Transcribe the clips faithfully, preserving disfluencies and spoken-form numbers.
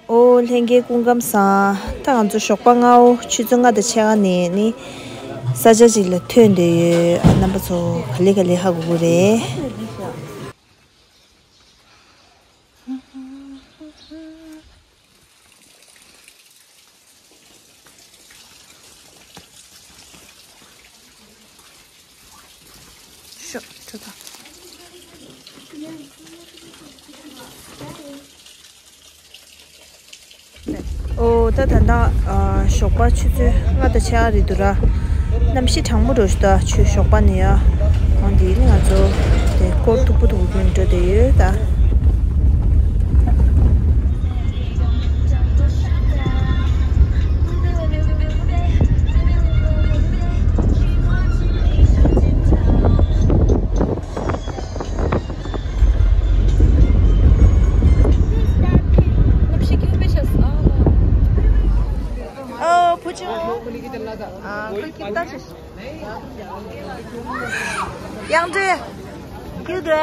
ཨོ་ལྷན་རྒྱས་སྐུ་ཁམས་བཟང་། ད་ང་ཚོ་ཞོགས་པ་སྔ་པོ་ཆུ་ཚོད་ལྔ་དང་ཕྱེད་ཀ་ནས་ནི་ས་ཆ་ཅིག་ལ་ཐོན་བསྡད་ཡོད། ཨ་རྣམ་པ་ཚོ་ག་ལེ་ག་ལེ་ཧ་གོ་གི་རེད། ཤོག་ཁྲོ་ད། ཨོ་ད་ད་ལྟ་ཨ་ཞོགས་པ་ཆུ་ཚོད་ལྔ་དང་ཕྱེད་ཀ་རེད་འདུག་ར། གནམ་གཤིས་གྲང་མོ་འདྲ་ཞིག་འདུག་ཆུ་ཞོགས་པ་ནས་ཡ། འོ་འདི་ནི་ང་ཚོ་དེ་སྐོར་མཐུག་པོ་མཐུག་པོ་ཀུན་འགྲོ་བསྡད་ཡོད་ད། ཨོ་བུ་ཆུང་། ཨ་ཁོ་ཀི་ཏ་ཆུ། དབྱངས་སྒྲོན། ཁྱོད་དེ།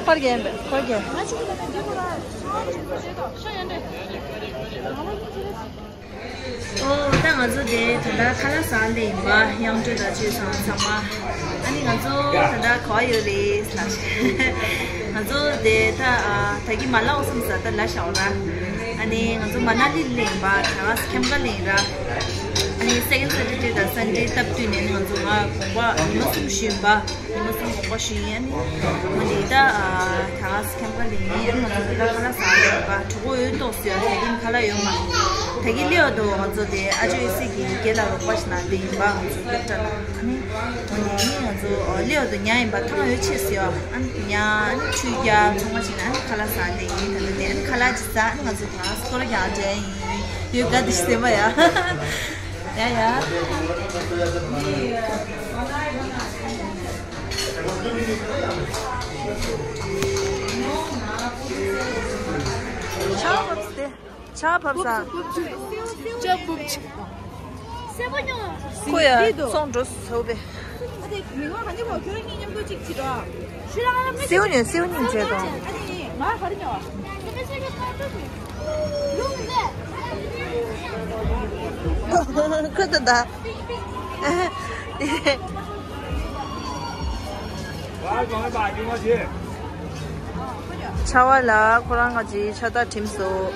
ཕར་རྒྱན་པས་ཕར་རྒྱན། ཨོ་ད་ང་ཚོ་དེ་ད་ལྟ་ཁ་ལག་ཟ་ལེ་ཡིན་པ། དབྱངས་སྒྲོན་དང་ཆོས་བཟང་ཚང་མ། ཨ་ནི་ང་ཚོ་ད་ལྟ་ག་པར་ཡོད་རེད་ལབ་ཤག་ང་ཚོ་དེ་ད་ད་གི་མ་ལ་འོ་སམ་ཟ་ད་ལ་ཤག་ར། ཨ་ནི་ང་ཚོ་མ་ན་ལི་ལ་ཡིན་པ། ད་ཁེམ་ཀ་ལ་ཡིན་ར། ཨ་ནི་སེ་ཀེན་སེ་ཊར་ཌེ་དང་སན་ཌེ་སྟབས་བསྟུན་ནས་ནི་ང་ཚོ་ང་དགོངས་པ་ཉི་མ་གསུམ་ཞུས་པ། ཉི་མ་གསུམ་དགོངས་པ་ཞུས་ཡིན། ཨ་ནི་ང་འདི་ད་ད་ཁེམ་ཀ་ལ་ཡིན། ཨ་ནི་ང་ཚོ་ད་ཁ་ལག་ཟ་ཡོད་པ། གྲོད་ཁོག་ཡོད་ཏོག་ཙམ་ཡོད། ད་གིན་ཁ་ལག་ཡོད་མ། ད་གིན་ལེའོ་དོ་ང་ཚོ་དེ་ཨ་ཅོ་ཨི་སི་གི་རྒན་ལ་རོགས་པ་ཞིག་གནང་བསྡད་ཡིན་པ། ང་ཚོ་སློབ་གྲྭ་ལ། ཨ་ནི་འོ་ནི་ང་ཚོ་ལེའོ་དོ་ཉལ་ཡིན་པ། ཐང་ཡོད་ཆེ་ཟེར་ཡོད། ཨ་ནི་ཉལ། ཨ་ནི་ཆུ་རྒྱག་ཚོང་པ་བྱས་ན། ཨ་ནི་ཁ་ལག་ཟ་བསྡད་ཡིན། ད་ལྟ་དེ་ཨ་ནི་ཁ་ལག་ཅིག་ཟ། ཨ་ནི་ང་ཚོ་ད་སྐོར་རྒྱག་འགྲོ་ཡིན། ཡོད་དགའ་བདེ་ཞིག་སེམས་པ་ཡ། ཡ་ཡ། ཆར་བབས་ཏེ། ཆར་བབས་ས། ལྕགས་འབུབ་ཆུ། ཁོ་ཡ་སོང་འགྲོ་ཟེར་བས། སེའུ་ཉོ། སེའུ་ཉོ་བྱས་དང་། ཁོ་ད་ད། ཆར་པ་ལ་ཁོ་རང་ང་ཅིག་ཕྱག་རྟགས་བྲིས་སོང་།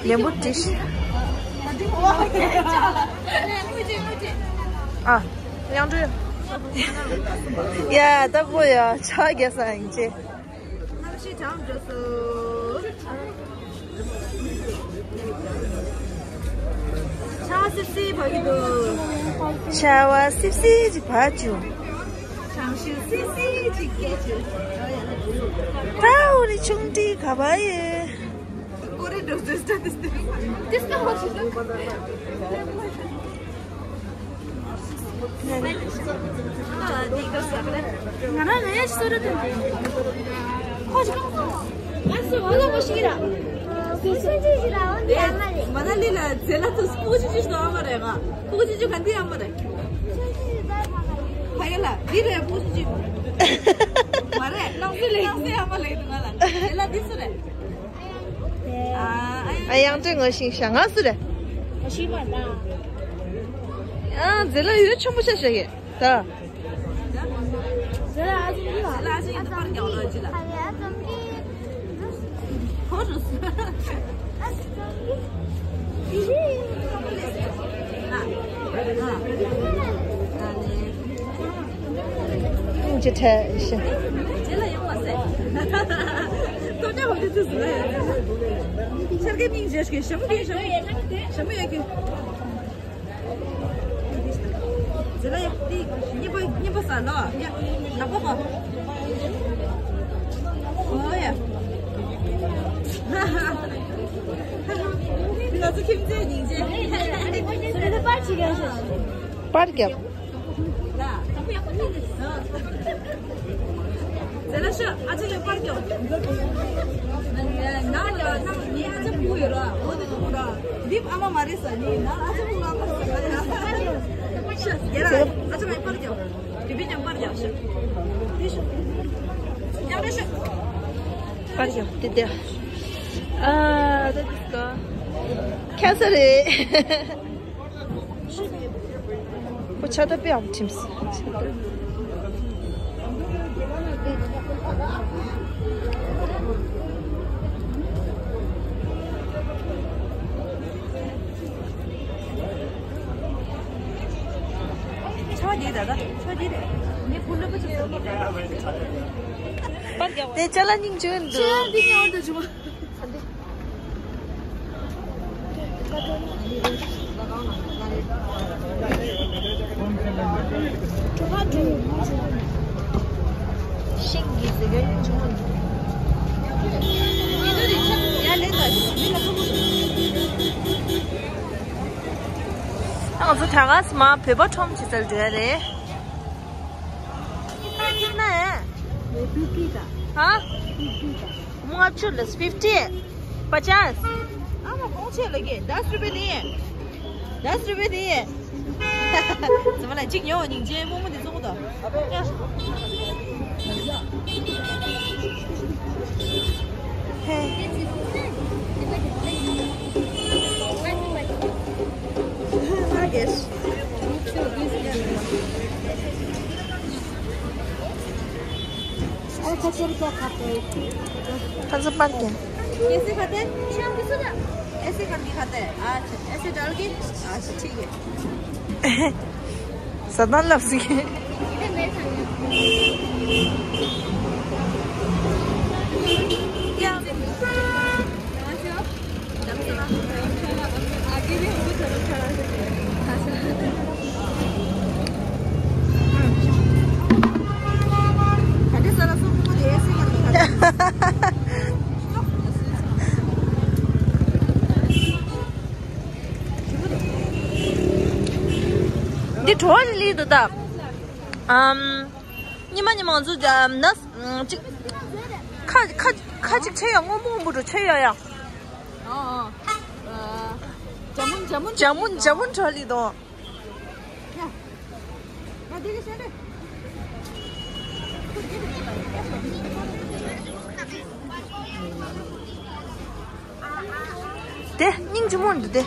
ལན་པོ་བྲིས། ཨ། དབྱངས་སྒྲོན། ཡ་ད་ཁོ་ཡ་ཕྱག་རྒྱག་ས་ཡིན་ཅེ། གནམ་གཤིས་གྲང་འགྲོ་སོང་། ཆར་པ་སིབ་སིབ་བབས་ཀྱི་འདུག་ཆར་པ་སིབ་སིབ་ཅིག་བབས་བྱུང་། གྲང་ཤུར་སིབ་སིབ་ཅིག་སྐྱེས་བྱུང་། ད་འུ་རི་ཆུང་འདི་ག་པར་ཡོད། ཀོ་རི་འགྲོ་སོང་། ཏིས་ཏིས་ཏིས་ཏིས་ཏིས། ང་རང་ངའི་སོ་ར་དང་། ཁོ་ཅི་གང་སོང་། ང་སུ་བ་ལ་པོ་ཞིག་ར། སུ་སུ་ཅི་ཞིག་ར། འོན་ཏེ་ཨ་མ་རེད། མ་ན་ལི་ལ་ཛེ་ལ་ཏོ་སུ་པོ་ཅི་ཅི་ཞིག་ཨ་མ་རེད། ང་པོ་ཅི་ཅི་ག་འདི་ཨ་མ་རེད། ཕ་ཡ་ལ་འདི་རེད། པོ་ཅི་ཅི་མ་རེད། ནང་སེ་ལེ། ནང་སེ་ཨ་མ་ལེ་ང་ལ་ཛེ་ལ་འདི་སུ་རེད། ཨ་དབྱངས་སྒྲོན་ངོ་ཤེས་ཤག་ང་སུ་རེད། ཨ་ཛེ་ལ་ཡོད་ཆུང་པོ་ཆ་ཤག་ཡེ་ད། ཛེ་ལ་ཨ་ཙུམ་ལ་ཨ་ཙུམ་ལ་ཁོ་རུ་སུ། སྙིང་རྗེ་ཐལ་ཞེས། རྗེས་ལ་ཡོང་བ་ཟེར། ཐོབ་ཆ་བ་དེ་ཚོ་ཟེར་ན་ཡང་། ཆར་གི་སྙིང་རྗེ་ཞིག་ཞྭ་མོ་གི་ཞྭ་མོ་ཡོད་ཞྭ་མོ་ཡོད་གི། རྗེས་ལ་ཡང་དེ་སྙིང་པོ་སྙིང་པོ་ཟ་ལོ་ཡ། ནག་པོ་གོ། ཨོ་ཡ། ང་ཚོ་ཁྱིམ་མཚེས་སྙིང་རྗེ། ད་ལྟ་པར་ཅིག་རྒྱབ་ཤོག་པར་རྒྱབ། ཟེར་ལ་ཤོག་ཨ་ཅག་ལ་པར་རྒྱབ། ནང་ལ་ནང་ངའི་ཨ་ཅག་སྤུ་གུ་ཡོད་ར། འོ་དེ་ཚོ་སྤུ་གུ་ར། འདི་ཨ་མ་མ་རེད་ཟེར་ནི། ནང་ཨ་ཅག་སྤུ་གུ་ཨ་མ་ཟེར་ག་རེ་ལ། ཤོག་རྒྱབ་ར། ཨ་ཅག་ལ་པར་རྒྱབ། དེ་བས་ཀྱང་པར་རྒྱག་ཤོག་དེ་ཤོག་ཡག་རེད་ཤོག་པར་རྒྱག་དེ་དེ། ཨ་ད་དེ་སྐ་ཁ་ས་རེད། ཁོ་ཆ་ད་པེ་ཨམ་ཁྲིམས། ཆ་འདི་ད་ད་ཆ་འདི་རེད། ངས་ཕུ་ལ་པ་ཆ་ཟེར་གི་རེད། དེ་ཅ་ལག་སྙིང་རྗེ་འདུག་ཅ་ལག་འདི་ཉོ་འདུག་བྱུང་། ཤིང་གི་ཟེར་གི་བྱུང་། ང་ཚོ་ད་ག་སེ་མར་བོད་པ་ཁྲོམ་ཅིག་ཙལ་འགྲོ་ཡ་རེད། कितना है? ये फिफ्टी का। हाँ? फिफ्टी का। ལྔ་བཅུ་ལ་fifty. पचास. ཨ་མ་གོང་ཆེ་ལ་གི་दस रुपये नहीं है। दस रुपये नहीं है. ཙི་མ་ལ་གཅིག་ཉོ། སྙིང་རྗེ་མོག་མོག་འདི་བཙོང་གི་འདུག अच्छा, चल क्या खाते हैं? कौन सा पार्क है? कैसे खाते हैं? ऐसे करके खाते हैं। अच्छा, ऐसे डाल के। अच्छा, ठीक है। सदा लफ्सी है। क्या? आगे भी हमको धर्मशाला से। འདི་བྲོ་བ་ལི་འདུག་ད། ཨམ། ཉི་མ་ཉི་མ་ང་ཚོ་ཨམ་ན་ཅིག་ཁ་ཁ་ཁ་ཅིག་ཆེ་ཡ། སྔོན་པོ་སྔོན་པོ་འདྲ་ཆེ་ཡ་ཡ། ཨ་ཨ། ཇ་མུན་ཇ་མུན་ཇ་མུན་ཇ་མུན་བྲོ་བ་ལི་འདུག་དེ་སྙིང་རྗེ་མོ་འདུག་སྟེ།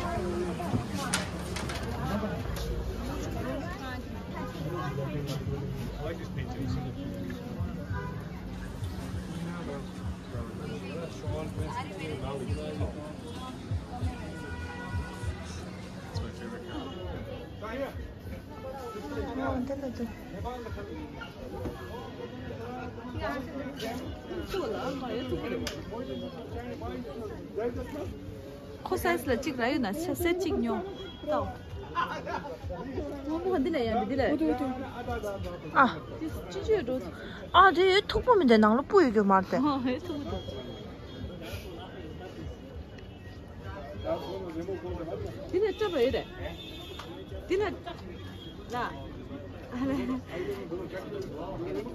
ཁོ་སའི་ཛི་ལ་གཅིག་རག་ཡོད་ན་ཤ་སེ་གཅིག་ཉོ། ཏོ། སྔོན་པོ་འདི་ལ་ཡང་འདི་ལ། ཨ། ཅི་ཅི་ཅི་འགྲོ། ཨ་དེ་མཐུག་པོ་མི་འདུག་ནང་ལ་སྤུ་ཡོད་རྒྱུ་མ་རེད་དེ། ཨ་ཧེ་མཐུག་པོ་འདུག་འདི་ལ་སྐྲ་པ་ཡོད་རེད། འདི་ལ། ལ། ཨ་ལ། འདི་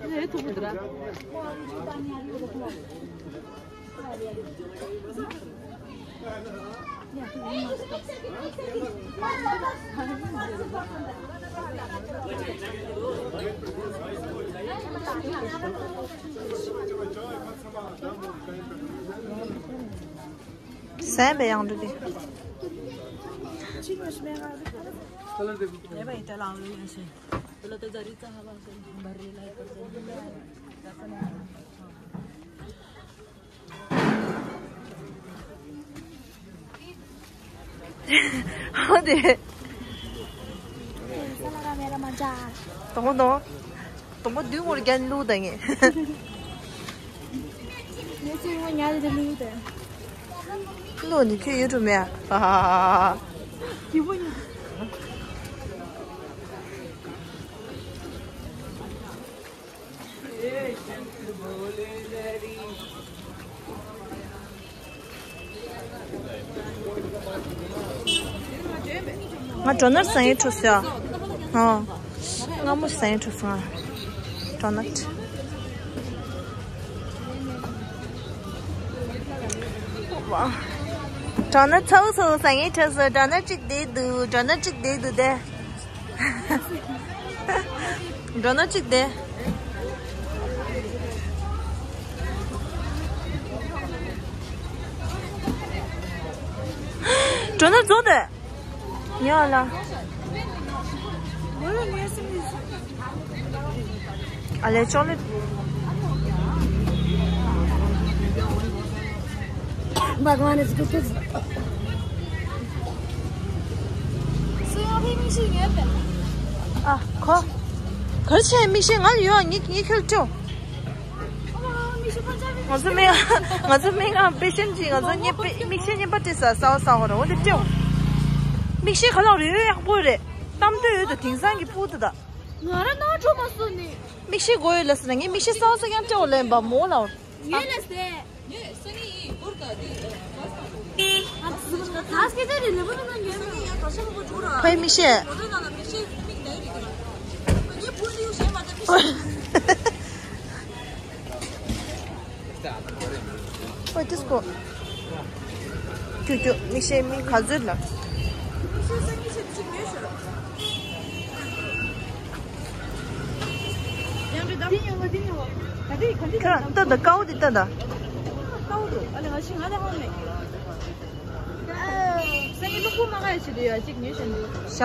ལ་ཡོད་མཐུག་པོ་འདུག་ར། ཟས་པའི་ཡང་འགྲོ་གི། ཧོ་དེ། དང་པོ་དང་། དང་པོ་བདུན་ངོར་རྒྱན་བླུགས་ད་ངས། ངས་ཚོས་ངོ་ཉལ་དེ་བླུགས་ད། བླུགས་ནི་ཁྱོད་ཡུ་ཊུབ་མེད་ཨ། ཧ་ཧ་ཧ་ཧ། སྐྱིད་པོ་ཡིན། ང་ཌོ་ནཊ་ཟ་ཡས་འགྲོ་སོང་། ཨ། སྔ་མོ་ཟ་ཡས་འགྲོ་སོང་ང་། ཌོ་ནཊ། ཌོ་ནཊ་ཚ་བོ་ཚ་བོ་ཟ་ཡས་འགྲོ་སོང་། ཌོ་ནཊ་གཅིག་བསྡད་འདུག་ཌོ་ནཊ་གཅིག་བསྡད་འདུག་སྟེ། ཌོ་ནཊ་གཅིག་བསྡད། ཌོ་ནཊ་རྫོགས་འདུག་ཡ་ལ། ཨ་ལས་ཅོག་ལེ། Bhagwan is good to ཨ་ཁོ། ག་རེ་བྱས། མིག་ཤེལ་ང་ལ་ཡོད། ངས་ངས་ཁྱོད་ལ་སྤྲད། ང་ཚོ་མིག་ང་ཚོ་མིག་སྔར་པེ་ཤན་གྱིས་ང་ཚོ་རྙེད་པའི་མིག་ཤེལ་རྙིང་པ་སྤྲད་ས་གསར་པ་གསར་པ་རེད། འོ་དེ་སྤྲད། མིག་ཤེལ་ག་ལ་རེད། ཡག་པོ་རེད། གཏམ་འདོད་ཡོད་དུ་དེང་སང་གི་ཕུག་ཏུ་ད། ང་ར་ནང་འགྲོ་མ་སོང་ནི། མིག་ཤེལ་དགོས་ཡོད་ལ་ཟེར་ན། ངས་མིག་ཤེལ་གསར་པ་གསར་རྐྱང་སྤྲད། འོ་ལེན་པ་མོ་ལ། ངས་ལ་ཟེར། ཁོའི་མིག་ཤེལ། ཨོ་ཏིས་ཀོ། ཀྱུ་ཀྱུ་མིག་ཤེལ་མིག་ག་ཚོད་ལ། ཁྱོད་ལྟ་ད། དཀར་པོ་དེ་ལྟ་ད། གཞན་པ་ལྟ་ད།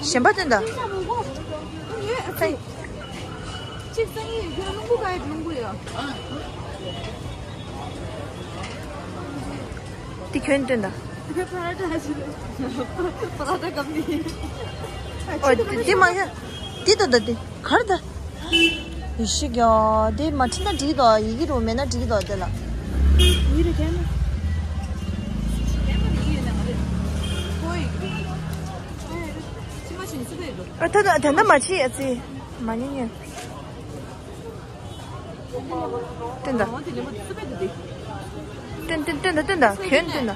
གཞན་པ་སྟོན་དང་། འདི་ཁྱོད་སྟོན་དང་། ཨོ་འདི་མ་ཡ། འདི་ད་ད་འདི་གར་ད། ཡི་ཤི་ག་འདི་མ་ཁྲིད་ན་འགྲིག་དོ། ཡི་གེ་རུ་མེད་ན་འགྲིག་དོ་དེ་ལ། ཡི་རུ་ཁྱེར་ན། ཨ་ད་ད་ད་ད་མ་ཕྱི་ཡ་ཙི། མ་ཉན་ཉན། སྟོན་དང་། སྟོན་སྟོན་སྟོན་དང་། སྟོན་དང་།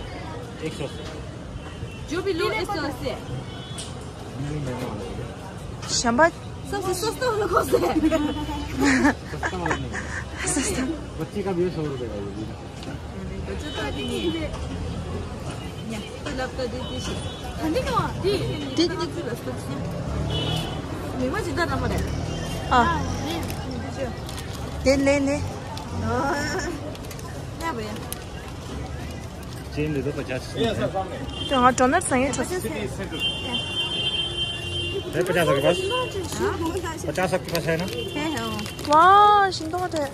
གྱོན་སྟོན་དང་། གཞན་པ། འདི་འདི། ཨ། དེ་ལེ་ལེ། चेन दे दो पचास। तो हाँ, डोनट संगे छोटे। है पचास के पास? पचास आपके पास है ना? है, है वो। वाह, शिंदो दे। ये।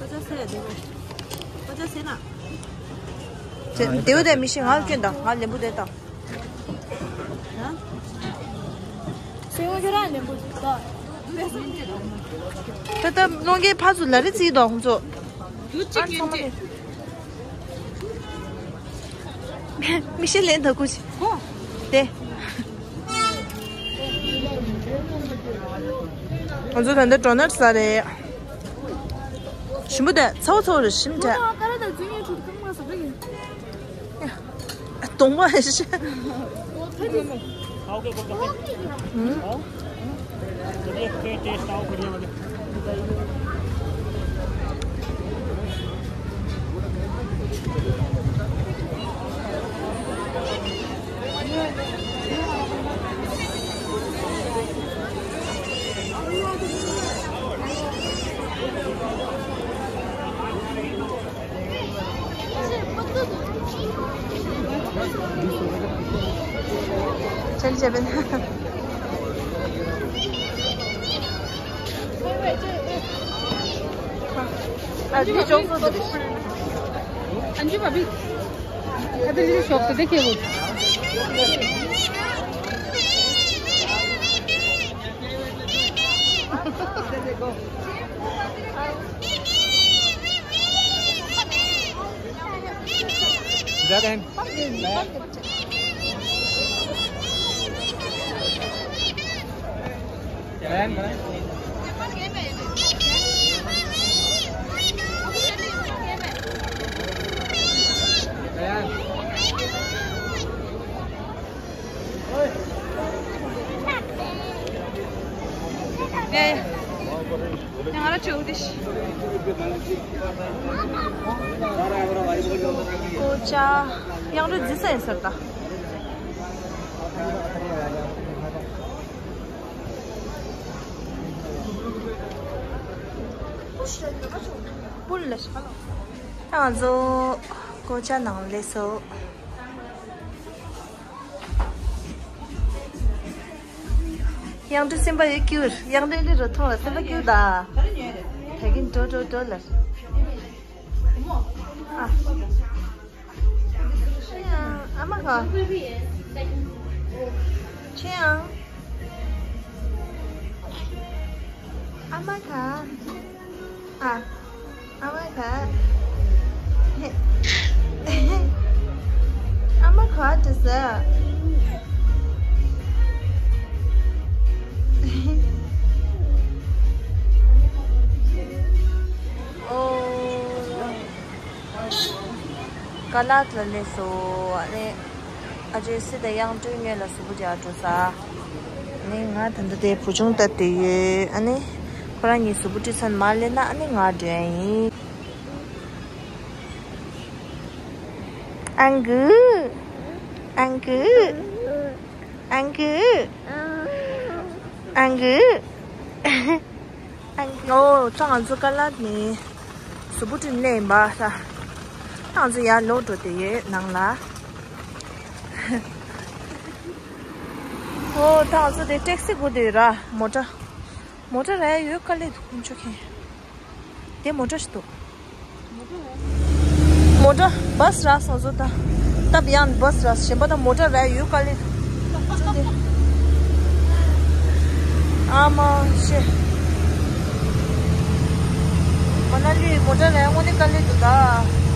पचास है, देखो। पचास है ना? देव दे मिशिंग हाल क्यों दा? हाल लेबू देता। ད་ལྟ་སློང་མཁན་ཕར་ཚུར་ལ་རེ་རྩིས་དང་ཁོང་ཚོ། མིག་ཤེལ་ལེན་ད་ཁུ་ཆེ། དེ། ཁོང་ཚོ་ད་ལྟ་ཌོ་ནཊ་ཟ་རེད། ཞིམ་པོ་དེ་ཚ་བོ་ཚ་བོ་རེད། ཞིམ་དྲགས། གདོང་པ་ཧེ་ཤེ། आओगे बोल के। आओ। चलिए, फिर टेस्ट आओ, बढ़िया वाले। चल जबन। अभी जोक तो दे। अंजू भाभी, अभी दीदी शॉप पे देखिए वो। ज्यादा है। གོ་ཅ། གཡང་རུ་རྫི་ས་ཡིན་ཟེར་ད། ང་ཚོ་གོ་ཅ་ནང་སླེབས་སོང་། གཡང་སྒྲོན་སེམས་པ་ཡོད་སྐྱུར། གཡང་སྒྲོན་ལི་རུ་ཐོང་ལ་སེམས་པ་སྐྱུར་ད། ད་གིན་འགྲོ་འགྲོ་འགྲོ་ལ། ཨ། ཨ་མ་ག། ཁྱེད་ཡང་། ཨ་མ་ག། ཨ། ཨ་མ་ག། ཨ་མ་ག་དུ་ཟ། ཨོ། ཀ་ལ་ཏི་ལ་སླེབས་སོང་། ཨ་ནི་ཨ་ཅེ་སི་དང་གཡང་སྒྲོན་ངེད་ལ་གཟུགས་པོ་རྒྱག་འགྲོ་ས། ཨ་ནི་ང་ད་ལྟ་དེ་བུ་ཆུང་ལྟ་དུས་ཡོད། ཨ་ནི་ཁོ་རང་གཉིས་གཟུགས་པོ་བཀྲུས་ཚར་མར་སླེབས་ན་ཨ་ནི་ང་འགྲོ་ཡ་ཡིན། ཨང་གུ། ཨང་གུ། ཨང་གུ། ཨང་གུ། ཨོ། ད་ང་ཚོ་ཀ་ལ་ནི་གཟུགས་པོ་བཀྲུས་ནས་ཡིན་པ་ས། ད་ང་ཚོ་ཡར་ལོག་འགྲོ་བསྡད་ཡོད་ནང་ལ། ཨོ། ད་ང་ཚོ་དེ་ཊེག་སི་སྒུག་བསྡད་ཡོད་ར། མོ་ཊ། མོ་ཊ་རག་ཡ་ཡོད་དཀའ་ལས་འདུག་ཁོང་ཚོ་མཁན། དེ་མོ་ཊ་ཞིག་འདུག་མོ་ཊ་བྷ་སི་རག་སོང་ཚོ་ད། སྟབས་ཡག་བྷ་སི་རག་གཞན་པ་ད་མོ་ཊ་རག་ཡོད་དཀའ་ལས་འདུག་ཅུང་དེ། ཨ་མ་ཤེ། མ་ན་ལི་མོ་ཊ་རག་དངོས་གནས་དཀའ་ལས་འདུག་ད།